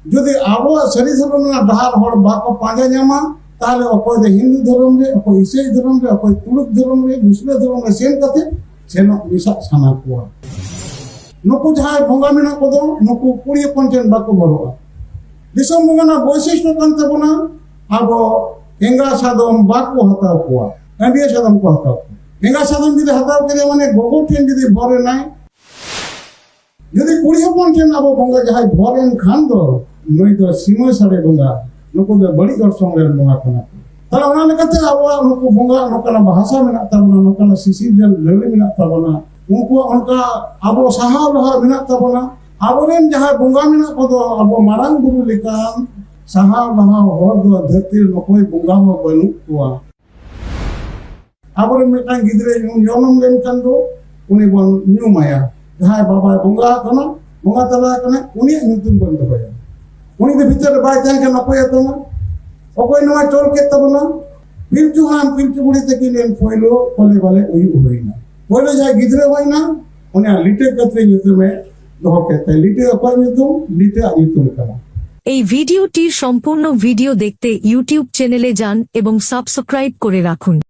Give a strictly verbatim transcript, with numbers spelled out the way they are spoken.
ᱡᱩᱫᱤ ᱟᱵᱚᱣᱟᱜ ᱥᱟᱹᱨᱤ ᱫᱷᱚᱨᱚᱢ ᱨᱮᱱᱟᱜ ᱰᱟᱦᱟᱨ ᱦᱚᱲ ᱵᱟᱠᱚ ᱯᱟᱸᱡᱟ ᱧᱟᱢᱟ, ᱛᱟᱦᱚᱞᱮ ᱚᱠᱚᱭ ᱫᱚ ᱦᱤᱱᱫᱩ ᱫᱷᱚᱨᱚᱢ ᱨᱮ, ᱚᱠᱚᱭ ᱤᱥᱟᱹᱭ ᱫᱷᱚᱨᱚᱢ ᱨᱮ, ᱚᱠᱚᱭ ᱛᱩᱲᱩᱠ ᱫᱷᱚᱨᱚᱢ ᱨᱮ, ᱢᱩᱥᱞᱟᱹ ᱫᱷᱚᱨᱚᱢ ᱨᱮ ᱥᱮᱱ ᱠᱟᱛᱮ ᱥᱮᱱᱚᱜ ᱢᱮᱥᱟᱜ ᱥᱟᱱᱟ ᱠᱚᱣᱟ᱾ ᱱᱩᱠᱩ ᱡᱟᱦᱟᱸᱭ ᱵᱚᱸᱜᱟ ᱢᱮᱱᱟᱜ ᱠᱚᱫᱚ, ᱱᱩᱠᱩ ᱠᱩᱲᱤ ᱦᱚᱯᱚᱱ ᱴᱷᱮᱱ ᱵᱟᱠᱚ ᱵᱚᱞᱚᱜᱼᱟ᱾ ᱫᱤᱥᱚᱢ ᱵᱚᱸᱜᱟ ᱨᱮᱱᱟᱜ ᱵᱳᱭᱥᱤᱥᱴᱚ ᱠᱟᱱ ᱛᱟᱵᱚᱱᱟ, ᱟᱵᱚ ᱮᱸᱜᱟ ᱥᱟᱫᱚᱢ ᱵᱟᱠᱚ ᱦᱟᱛᱟᱣ ᱠᱚᱣᱟ, ᱟᱹᱰᱤᱭᱟᱹ ᱥᱟᱫᱚᱢ ᱠᱚ ᱦᱟᱛᱟᱣ ᱠᱚᱣᱟ᱾ ᱮᱸᱜᱟ ᱥᱟᱫᱚᱢ ᱡᱩᱫᱤ ᱦᱟᱛᱟᱣ ᱠᱮᱫᱮᱭᱟ, ᱢᱟᱱᱮ ᱜᱚᱜᱚ ᱴᱷᱮᱱ ᱡᱩᱫᱤ ᱵᱷᱚᱨ ᱮᱱᱟᱭ, ᱡᱩᱫᱤ ᱠᱩᱲᱤ ᱦᱚᱯᱚᱱ ᱴᱷᱮᱱ ᱟᱵᱚ ᱵᱚᱸᱜᱟ ᱡᱟᱦᱟᱸᱭ ᱵᱷᱚᱨ ᱮᱱ ᱠᱷᱟᱱ ᱫᱚ, ᱱᱩᱭ ᱫᱚ ᱥᱤᱢᱟᱹ ᱥᱟᱹᱲᱮ ᱵᱚᱸᱜᱟ, ᱱᱩᱠᱩ ᱫᱚ ᱵᱟᱹᱲᱤᱡ ᱚᱨᱥᱚᱝ ᱨᱮᱱ ᱵᱚᱸᱜᱟ ᱠᱟᱱᱟ ᱠᱚ᱾ ᱛᱟᱦᱞᱮ ᱚᱱᱟ ᱞᱮᱠᱟᱛᱮ ᱟᱵᱚᱣᱟᱜ ᱱᱩᱠᱩ ᱵᱚᱸᱜᱟ ᱱᱚᱝᱠᱟᱱᱟᱜ ᱵᱷᱟᱥᱟ ᱢᱮᱱᱟᱜ ᱛᱟᱵᱚᱱᱟ, ᱱᱚᱝᱠᱟᱱᱟᱜ ᱥᱤᱥᱤᱨᱡᱚᱱ ᱞᱟᱹᱲᱤ ᱢᱮᱱᱟᱜ ᱛᱟᱵᱚᱱᱟ, ᱩᱱᱠᱩᱣᱟᱜ ᱚᱱᱠᱟ ᱟᱵᱚ ᱥᱟᱦᱟᱣ ᱞᱟᱦᱟ ᱢᱮᱱᱟᱜ ᱛᱟᱵᱚᱱᱟ᱾ ᱟᱵᱚᱨᱮᱱ ᱡᱟᱦᱟᱸᱭ ᱵᱚᱸᱜᱟ ᱢᱮᱱᱟᱜ ᱠᱚᱫᱚ, ᱟᱵᱚ ᱢᱟᱨᱟᱝ ᱵᱩᱨᱩ ᱞᱮᱠᱟᱱ ᱥᱟᱦᱟᱣ ᱞᱟᱦᱟ ᱦᱚᱲ ᱫᱚ ᱫᱷᱟᱹᱨᱛᱤ ᱨᱮ ᱚᱠᱚᱭ ᱵᱚᱸᱜᱟ ᱦᱚᱸ ᱵᱟᱹᱱᱩᱜ ᱠᱚᱣᱟ᱾ ᱟᱵᱚᱨᱮᱱ ᱢᱤᱫᱴᱟᱝ ᱜᱤᱫᱽᱨᱟᱹ ᱡᱚᱱᱚᱢ ᱞᱮᱱᱠᱷᱟᱱ ᱫᱚ ᱩᱱᱤ ᱵᱚᱱ ᱧᱩᱢᱟᱭᱟ᱾ ᱡᱟᱦᱟᱸᱭ ᱵᱟᱵᱟᱭ ᱵᱚᱸᱜᱟ ᱟᱠᱟᱱᱟ, ᱵᱚᱸᱜᱟ ᱛᱟᱞᱟ ᱟᱠᱟᱱᱟ, ᱩᱱᱤᱭᱟᱜ ᱧᱩᱛᱩᱢ ᱵᱚᱱ ᱫᱚᱦᱚᱭᱟ᱾ ᱩᱱᱤ ᱫᱚ ᱵᱷᱤᱛᱟᱹᱨ ᱨᱮ ᱵᱟᱭ ᱛᱟᱦᱮᱸ ᱠᱟᱱᱟ, ᱚᱠᱚᱭ ᱮᱛᱚᱢᱟ? ᱚᱠᱚᱭ ᱱᱚᱣᱟ ᱪᱚᱞ ᱠᱮᱫ ᱛᱟᱵᱚᱱᱟ? ᱯᱤᱞᱪᱩ ᱦᱟᱲᱟᱢ ᱯᱤᱞᱪᱩ ᱵᱩᱲᱦᱤ ᱛᱟᱹᱠᱤᱱ ᱨᱮᱱ ᱯᱳᱭᱞᱳ ᱠᱚᱞᱮ ᱵᱟᱞᱮ ᱩᱭᱩᱜ ᱦᱩᱭᱱᱟ᱾ ᱯᱳᱭᱞᱳ ᱡᱟᱦᱟᱸᱭ ᱜᱤᱫᱽᱨᱟᱹ ᱦᱩᱭᱱᱟ, ᱩᱱᱤᱭᱟᱜ ᱞᱤᱴᱟᱹ ᱠᱟᱛᱮ ᱧᱩᱛᱩᱢᱮ ᱫᱚᱦᱚ ᱠᱮᱫ ᱛᱟᱭᱟ᱾ ᱞᱤᱴᱟᱹ ᱚᱠᱚᱭ ᱧᱩᱛᱩᱢ? ᱞᱤᱴᱟᱹ ᱟᱜ ᱧᱩᱛᱩᱢ ᱠᱟᱱᱟ᱾ এই ভিডিওটির সম্পূর্ণ ভিডিও দেখতে ইউটিউব চ্যানেলে যান এবং সাবস্ক্রাইব করে রাখুন।